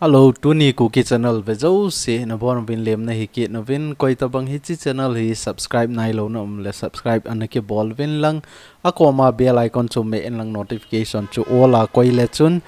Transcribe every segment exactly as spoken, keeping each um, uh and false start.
Hello, tuni Kuki channel ve jouse nabonchauvin lemna hi kit nauvin, koitabang hiche channel hi subscribe nailou na um le subscribe ana kibol uvin lang, akoma bell icon chu meh in lang, notification chu all a koi le chun,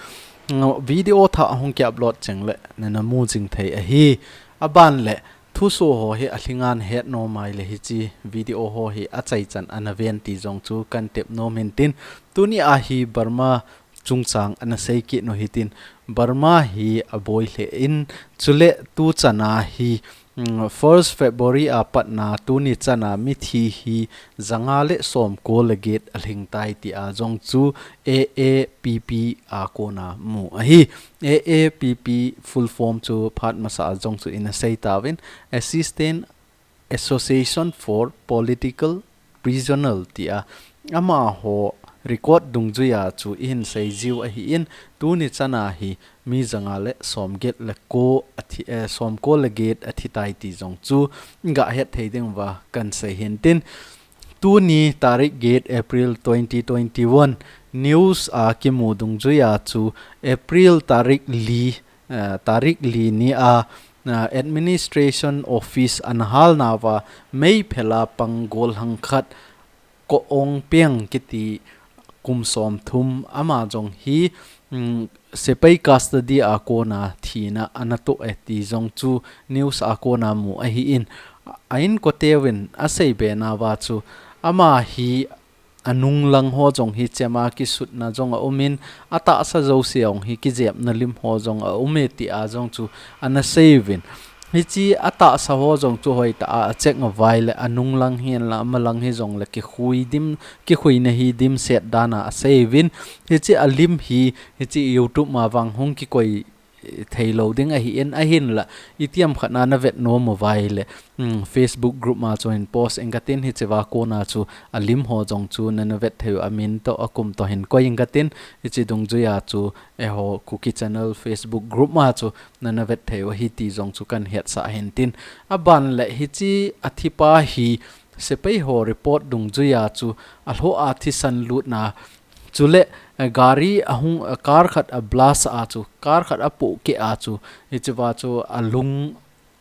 mm, video thah hung ki upload cheng le nana mu jing thei ahi. Aban le thusoh ho hi alhinga nahet nom a ahile hiche video ho hi achaichan ana ven ti jong chu kahin tep nom in tin, tuni a hi Burma chungchang ana sei kit u hitin, Burma hi aboi lheh in, chule tuchan a hi, mm, first February a patna tuni chan a mithi hi janga le somko le get alhing tai tia jong chu A A P P a kona mu ahi. A A P P full form chu phat masa a jong chu ina sei tauvin, Assistant Association for Political Prisoner tia amaho record dungjuia chu ihin sei jiu ahin, tuni chan a hi mi janga le somget le ko athi, eh, somko le get athi tai ti jong chu gah het thei diuva kahin sei hin tin, tuni tarik get April twenty twenty-one news a kimu dungjuia chu April tarik li, eh, tarik li ni a, eh, administration office ana hal nauva meiphel a pang golhang khat Ko Aung Peng kiti kum somthum ama jong hi, mm, sepai custody a kona thina ana toh e ti jong chu news a kona mu ahin, a inkoteuvin asei be nauva chu ama hi anung lang ho jong hi chema kisutna jong aum in, atahsa jouse jong hi kijepna lim ho jong aum e tia jong chu ana sei uvin. Hiche atahsa ho jong chu hoitah a acheck uva ahile anung lang hihen lang amalang hijongle kikhui dim, kikhuina hi dimset dan a asei uvin. Hiche alim hi, hiche YouTube ma vang hung kikoi theilou ding ahin, ahinla itiham khat na navet nom uva ahile, mm, Facebook group ma chu hin post inge katin, hichea kona chu alim ho jong chu nana vet thei u, amin toh akum toh hin koi inge katin, hiche dungjuia chu eiho Kuki Channel Facebook group ma chu nana vet thei u ahi ti jong chu kahin hetsah hin tin. Aban le hiche athipa hi sepai ho report dungjuia chu alhoh a thisan lutna chule, eh, gari ahung, eh, car khat a blast a chu, car khat apoh keh a chu, hichea chu alung,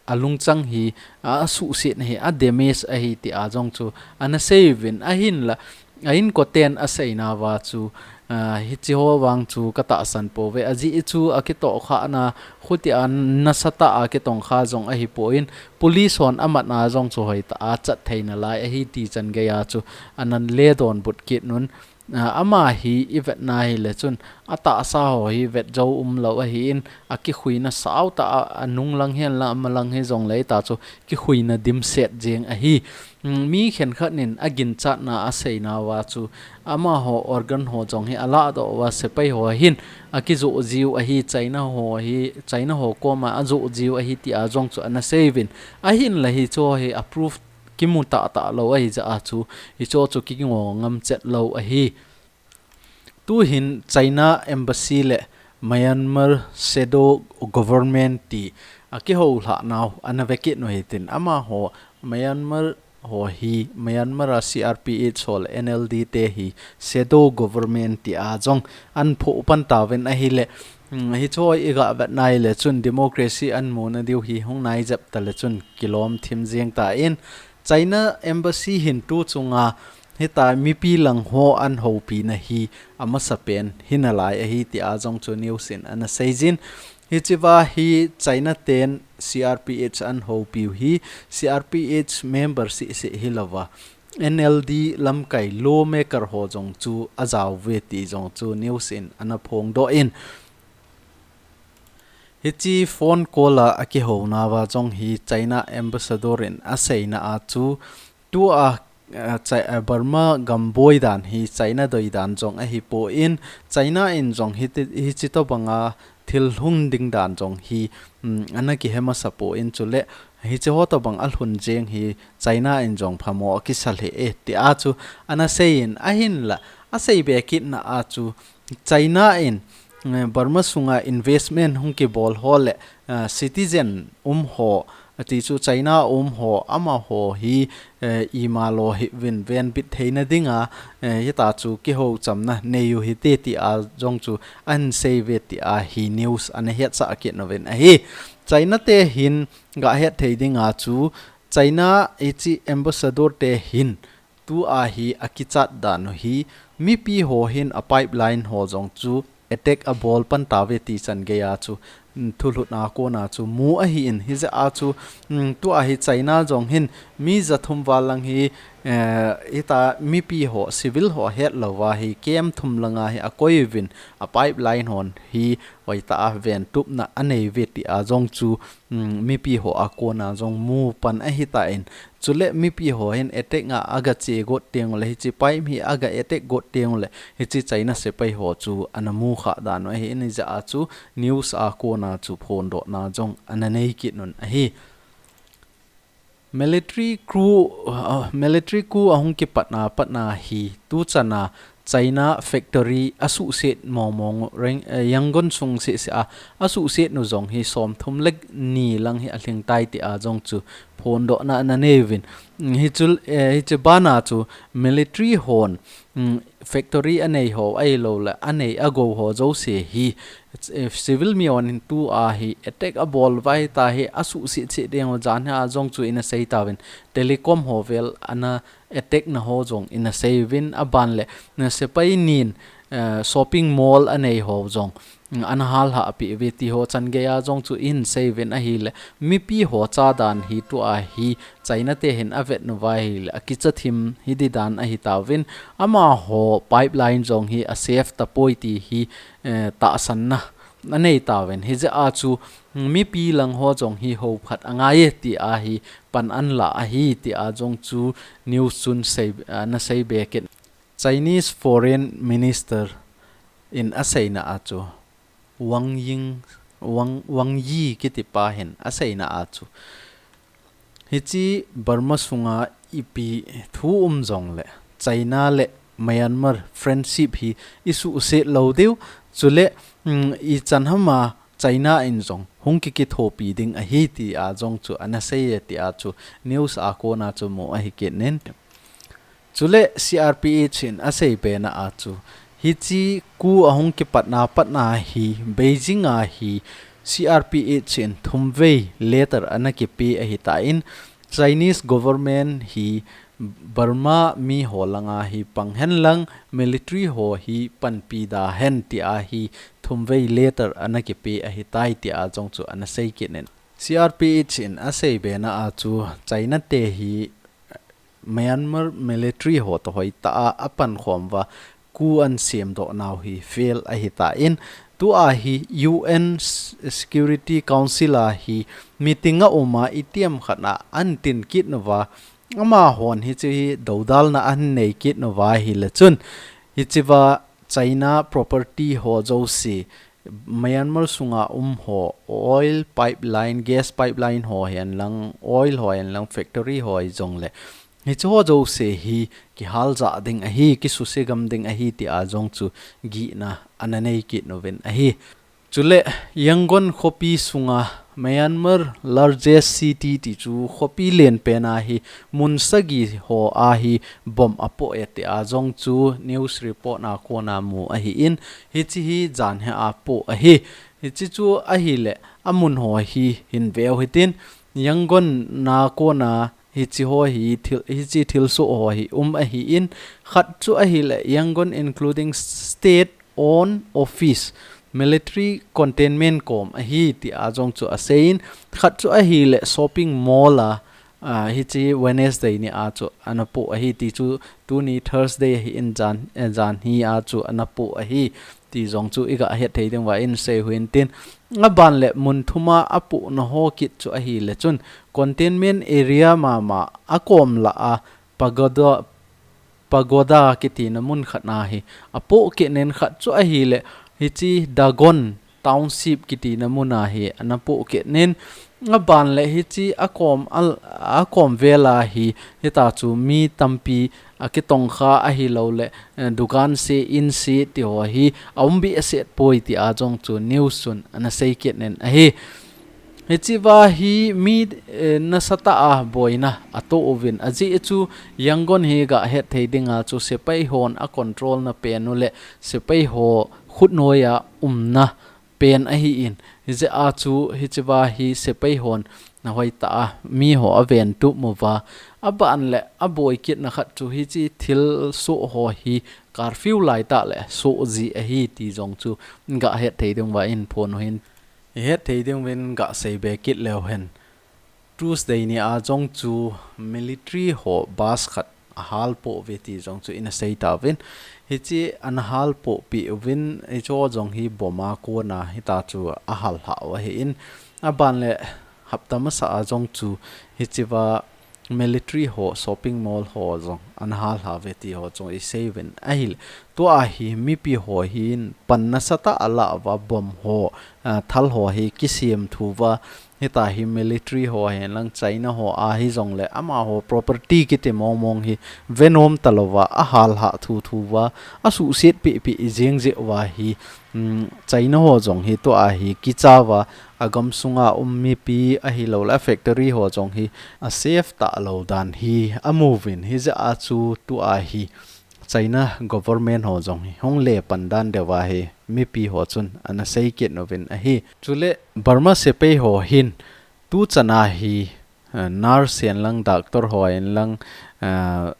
alungchang hi, a, asuhsetna hi, a damage ahi tia jong chu ana sei uvin, ahinla, a inkoten asei nauva chu, a, hiche ho vang chu katahsan pouve, ajeh chu akitohkhahna, khutia nasatah a kitongkha jong ahipon, police hon amatna jong chu hoitah a chat thei nalai ahi ti chan geiya chu ana le donbut kit un. A, ama hi ivetna hile chun, atahsa ho hi vet jou umlou ahin, akikhuina sautah a, anung lang hihen lang amalang hijongle itah chu kikhuina dimset jeng ahi. Mm, mi khenkhat in aginchatna asei nauva chu, amaho organ ho jong hi alahdoh uva sepai ho hin akijoh jiu ahi, China ho hi, China ho koma ajoh jiu ahi tia jong chu ana sei uvin. Ahinla hiche ho hi approve kimu tahtah lou ahijeh a chu, hiche ho chu kingong ngam chet lou ahi. Tuhin China Embassy le Myanmar Shadow Government ti akihoulhah nau ana ve kit u hitin, amaho Myanmar ho hi, Myanmar a C R P H ho le N L D te hi Shadow Government tia jong ahin phoh pan tauvin ahile, mm, hiche ho iga vetna hile chun democracy ahin muna diu hi hung nai jep tale chun kilom thim jeng tan, China Embassy hin tu chunga hitia mipi lang ho ahin houpina hi amasapen hi nalai ahi tia jong chu news in ana seijin. Hichea hi China ten C R P H ahin houpiu hi C R P H member seh seh hilouva, N L D lamkai lawmaker ho jong chu ajao uve ti jong chu news in ana phongdoh in. Hiche phone call a akihou nauva jong hi China ambassador in aseina a chu tua, a, Chi-, a, Burma gam boi dan hi China doi dan jong ahipon, China in jong hiti, hiche tobanga thil hung ding dan jong hi, um, ana kihe masapon chule, hiche ho tobang alhun jeng hi China in jong phamo akisa lheh e, tia chu ana seiyin ahinla, asei be kitna a chu China in, eh, Burma sunga investment hung kibol ho le, eh, citizen um ho, Ati chu China um ho, amaho hi, eh, ima lo hi vin venbit theina dinga, eh, hita chu kihou chamna nei u hite ti a jong chu an sei ve ti a hi news ana hetsah kit nauvin ahi. China te hin ga het thei dinga chu China hichi ambassador te hin tua hi a kichat dan u hi mipi ho hin a pipeline ho jong chu attack a bol pan ta ve ti chan gei a chu, mm, thulhut a kona chu mu ahi in, hi jeh a chu, mm, tua hi China jong hin mi za thum val lang hi, eh, hita mipi ho, civil ho het lo va hi kem thum langa hi a koi vin a pipeline hon hi hoitah a ventupna a nei ve ti a jong chu, mm, mipi ho a kona jong mu pan ahi ta in, chule mipi ho hin attack nga a ga che got teng le hichi pipe hi a ga attack got teng le hichi China sepai ho chu ana mu kha dan u ahi in, hi jeh a chu news a kona chu phondohna jong ana nei kit un ahi. Military coup, uh, military coup a hung kipatna, patna hi tu chana China factory a suhset mong mong reng, eh, Yangon sung seh seh a, a suhset nu jong hi som thum le ni lang hi a lhing tai ti a jong chu phondohna ana nei vin. Mm, hi chu, eh, hichi bana chu military hon, mm, factory a nei ho, ahilou le a nei a go ho jouse hi, eh, civil mi hon hin tua hi attack a bol vai ta hi a suhset set ding u jan hi a jong chu ina sei ta vin. Telecom ho vel ana attack na ho jong ina sei vin a ban le na sepai nin, eh, shopping mall a nei ho jong, mm, ana hal ha a pi ve ti ho chan gei a jong chu in sei vin ahi le mipi ho cha dan hi tua hi China te hin a vet nu va hi le a kicha thim hi di dan ahi ta vin amaho pipeline jong hi a safe ta poi ti hi, eh, tahsanna a nei ta vin hi jeh a chu mipi lang ho jong hi ho phat a ngai e ti a hi pan an la ahi ti a jong chu news chun sei, ah, na sei be kit. Chinese Foreign Minister in a seina a chu Wang Ying, Wang, Wang Yi kiti pa hin a seina a chu hichi Burma sunga ipi thu um jong le China le Myanmar friendship hi i suhset lo diu, chule, mm, i chan hama China in jong hung kikithopi ding ahi ti a jong chu ana sei e ti a chu news a kona chu mu ahi kit nin. Chule C R P H in a sei be na a chu hichi coup a hung kipatna, patna hi Beijing a hi C R P H in thum vei letter ana kipe ahi ta in Chinese government hi Burma mi ho langa hi pang hen lang military ho hi panpi da hen ti a hi thum vei letter ana kipe ahi tai ti a jong chu ana sei kit nin. C R P H in a sei be na a chu China te hi Myanmar military ho to hoitah a a pankhom va coup an siam doh nau hi fail ahi ta in tua hi U N S-, Security Council a hi meeting a um a i tiam khat na an tin kit nu va amahon hichi hi dodalna an nei kit nu va hi le chun hichi va China property ho jouse Myanmar sunga um ho oil pipeline, gas pipeline ho hihen lang, oil ho hihen lang, factory ho hi jong le hichi ho jouse hi kihal ja ding ahi, kisuse gam ding ahi ti a jong chu gihna ana nei kit nuvin ahi. Chule Yangon khopi sunga Myanmar largest city ti chu khopi len pen a hi mun sagi ho a hi bomb a poh e ti a jong chu news report na kona mu ahi in hichi hi jan hi a poh ahi. Hichi chu ahi le a mun ho hi hin veu hitin Yangon na kona hichi ho hi thil, hichi thilsoh ho hi um ahi in khat chu ahi le Yangon including state own office, military containment kom ahi ti a jong chu a seiyin khat chu ahi le shopping mall a, a, hichi Wednesday ni a chu ana poh ahi ti chu tuni Thursday ahi in jan, eh, jan hi a chu ana poh ahi ti jong chu i ga het thei ding va in sei hu in tin a ban le mun thum a a poh na ho kit chu ahi le chun containment area mama a kom la a pagoda pagoda kiti na mun khat na hi a poh kit nen khat chu ahi le hichi Dagon Township kiti na mun a hi ana poh kit nen a ban le hichi a kom a, a kom vel a hi hita chu mi tampi a kitong kha ahi lo le, eh, dukan se in se ti ho hi a um behseh poi ti a jong chu news chun ana sei kit nen ahi. Hichea hi mi, eh, nasatah a boina ato uvin, ajeh chu Yangon hi gah het thei dinga chu sepai hon a control na pen u le sepai ho khutnoi a umna pen ahi in, hijeh a chu hichea hi sepai hon na hoitah a mi ho aven tup uva, aban le aboi kitna khat chu hiche thilsoh ho hi curfew laitah le soh ji ahi ti jong chu gah het thei diuva in phon u hin. I het thei diuvin gah seibe kit leu hen. Tuesday ni a jong chu military ho bus khat ahal poh uve ti jong chu ina sei tauvin. Hiche ana hal poh pi uvin, hiche jong hi bomb a kona hita chu ahal lhah u ahi in. Aban le hapta masa a jong chu hichea military ho shopping mall ho jong ana hal lha uve ti ho jong i sei uvin. Ahile tua hi mipi ho hin pan nasatah a la uva bomb ho, ah, thal ho hi kisem thu uva, hita hi military ho hen lang China ho ahi jong le amaho property kiti mong mong hi ve nom talouva ahal lhah thu thu uva asuhset pi pi jing jeh uva hi, um, China ho jong hi tua hi kicha uva agam sunga um mipi ahilou le factory ho jong hi a safe talou dan hi amu uvin, hijeh a chu tua hi China government ho jong hi hung le pan dan deuva hi mipi ho chun ana sei kit uvin ahi. Chule Burma sepai ho hin tu chana hi, eh, nurse hen lang, doctor ho hen lang, eh,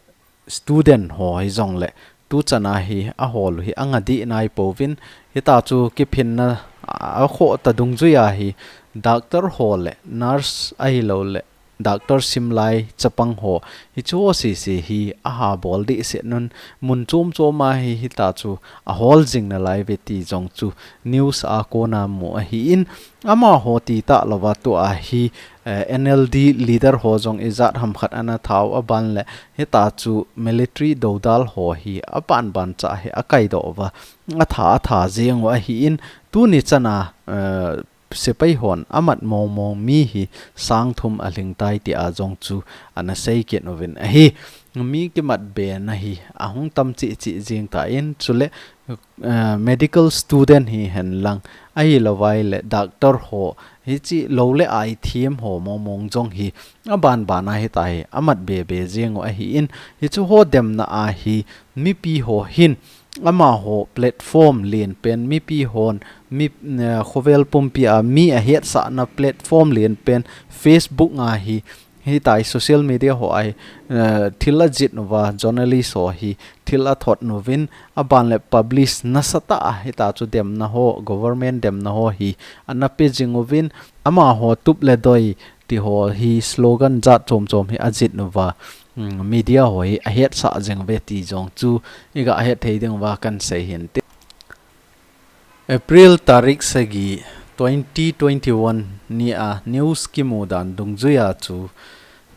student ho hi jong le tu chana hi ahol u hi anga dih nai pouvin, hita chu kiphinna a khoh ta dungjuia hi doctor ho le nurse ahilou le doctor simlai chapang ho hichu ho sese hi aha bol dih set un, mun chom chom a hi hita chu ahol jing nalai uve ti jong chu news a kona mu ahi in, amaho ti talouva tua hi, eh, N L D leader ho jong ijat ham khat ana tha u aban le hita chu military dodal ho hi aban ban cha hi akai doh uva atha atha jeng u ahi in, tuni chana, eh, sepai hon amat mong mong mi hi sang thum alhing tai tia jong chu ana sei kit uvin ahi. Mi kimat bena hi ahung tam cheh cheh jing tan, chule, eh, medical student hi hen lang ahilou vai le doctor ho hiche lou le ai thiem ho mong mong jong hi aban ban a hita hi amat be be jeng u ahi in, hichu ho demna a hi mipi ho hin amaho platform len pen, mipi hon mi, eh, khovel pumpi a mi ahetsahna platform len pen Facebook a hi, hita hi social media ho a hi, eh, thil ajih uva journalist ho hi thil athot uvin, aban le publish nasatah a hita chu demna ho, government demna ho hi ana pe jing uvin, amaho tup le doi ti ho hi slogan jat chom chom hi ajih uva, um, media ho hi ahetsah jing uve ti jong chu iga het thei diuva kan sei hin te. April tarik sagi, twenty twenty-one ni a news kimu dan dungjuia chu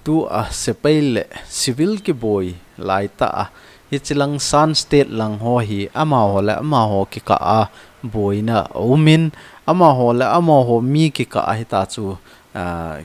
tua sepai le civil kiboi laitah a, hiche lang Shan State lang ho hi amaho le amaho kikah a boina aumin, amaho le amaho mi kikah a hita chu, ah,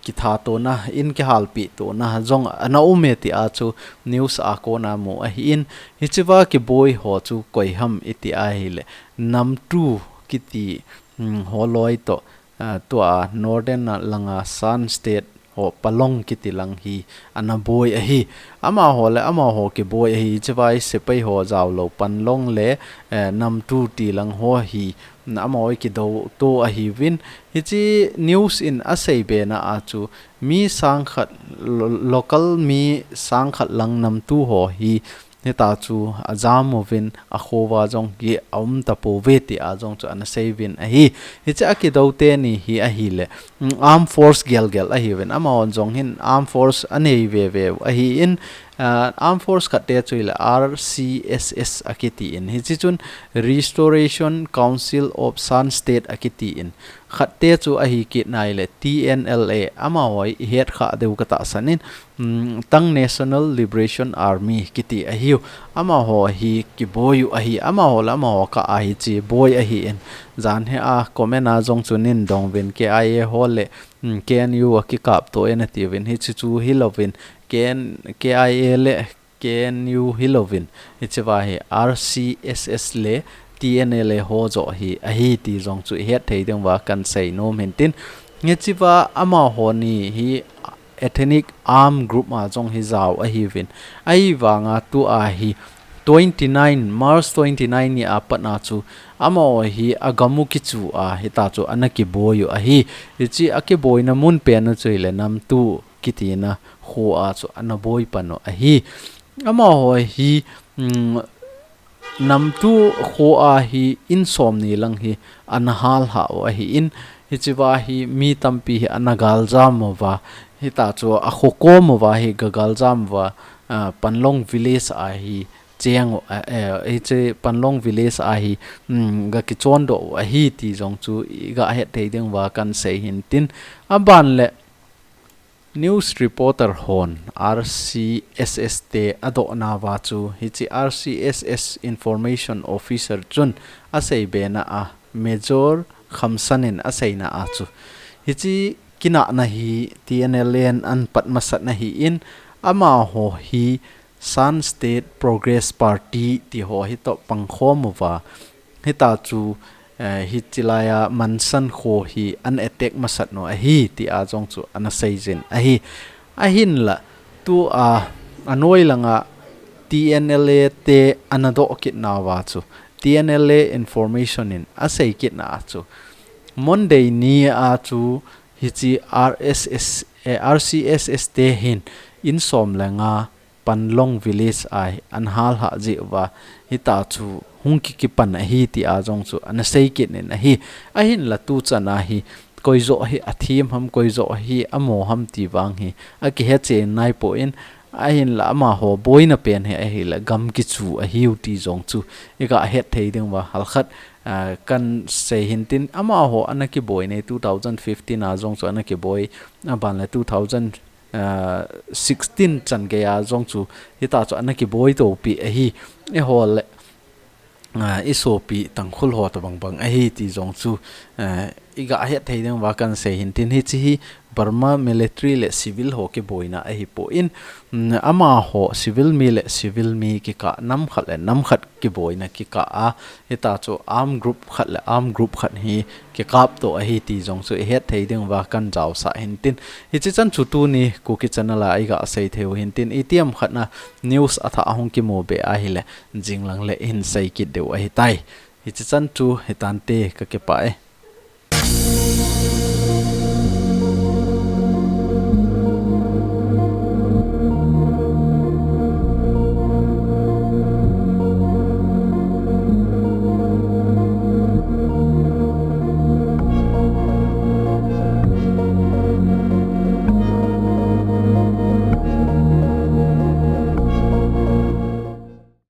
kithatona, in kihalpi tona jong ana um e tia chu news a kona mu ahi in, hichea kiboi ho chu koi ham iti ahile, Namtu kiti, hmm, ho loi toh, ah, tua Northern langa Shan State ho Pallong kiti lang hi ana boi ahi. Amaho le amaho kiboi ahi, hichea sepai ho jaolou Pallong le, eh, Namtu ti lang ho hi, na amaho kidou to ahiuvin. Hiche news in asei bena a chu mi sang khat, lo-, local mi sang khat lang Namtu ho hi hita chu ajam uvin, akho uva jong hi aum tapouve tia jong chu ana sei uvin ahi. Hiche akidou teni hi ahile, mm, armed force gel gel ahiuvin, amahon jong hin armed force anei ve ve u ahi in, ah, armed force khat te chu hile R C S S akiti in, hiche chun Restoration Council of Shan State akiti in, khat te chu ahi kit nai le T N L A, amaho hi ihet kha diu katahsan in, mm, Ta'ang National Liberation Army kiti ahiu. Amaho hi kiboi u ahi, amaho le amaho kah a hiche boi ahi in. Jan hi a comment a jong chu nin dong uvin K I A ho le, mm, K N U akikap to e nati uvin, hiche chu hilouvin K N, K I A le K N U hilouvin, hichea hi R C S S le T N L A ho joh hi ahi ti jong chu ihet thei diuva kan sei nom hin tin. Hichea amaho ni hi ethnic armed group a jong hi jao ahiuvin. Ahivanga tua hi twenty-nine, March twenty-nine ni a pat a chu amaho hi agam u kichu a hitachu ana kiboi u ahi. Hiche akiboina mun pen u chu ahile Namtu kitina kho a chu ana boi pan u ahi. Amaho hi, um, Namtu kho a hi in som ni lang hi ana hal hah u ahin, hichea hi mi tampi hi ana galjam uva, hitachu akho kom uva hi gagal jam uva, ah, Panlong village a hi cheng u, ah, eh, hiche Panlong village a hi, um, gakichon doh u ahi ti jong chu iga het thei diuva kan sei hintin, aban le News reporter hon R C S S te adoh nauva chu, hiche R C S S Information Officer chun asei bena a, Major Khamsan in aseina a chu, hiche kinahna hi T N L A in apat masat na ahin, amaho hi Shan State Progress Party ti ho hi toh pangkhom uva, hitachu, eh, hiche laia Mansan kho hi ana attack masat u ahi, tia jong chu ana seijin ahi. Ahinla, tua, anoi langa T N L A te ana doh kit nauva chu, T N L A information in asei kit na a chu, Monday ni a chu, hiche R S S, eh, R C S S te hin in som le nga Panlong village a hi ana hal hah jeh uva, hitachu hung kikipan ahi tia jong chu ana sei kit in ahi. Ahinla tuchan a hi, koi joh hi athem ham, koi joh hi amo ham ti vang hi akihe chen naipon, ahinla amaho boina pen hi ahile gam kichu ahiu ti jong chu iga het thei diuva halkhat, ah, kan sei hintin, amaho ana kiboina two thousand fifteen a jong chu ana kiboi, aban le two thousand, ah, sixteen chan geiya jong chu hitachu ana kiboi topi ahi. Eiho le, ah, isopi Tangkhul ho tobang bang ahi ti jong chu, ah, iga het thei diuva kan sei hintin, hiche hi Burma military le civil ho kiboina ahipon, mm, amaho civil mi le civil mi kikah, nam khat le nam khat kiboina kikah a, hitachu armed group khat le armed group khat hi kikap to ahi ti jong chu ihet thei diuva kan jaosah hintin. Hiche chan chu tuni Kuki channel a iga sei theiu hintin, itiham khat na news athah ahung kimu be ahile jinglang le ihin sei kit diu ahitai. Hiche chan chu hitante, kakipah e.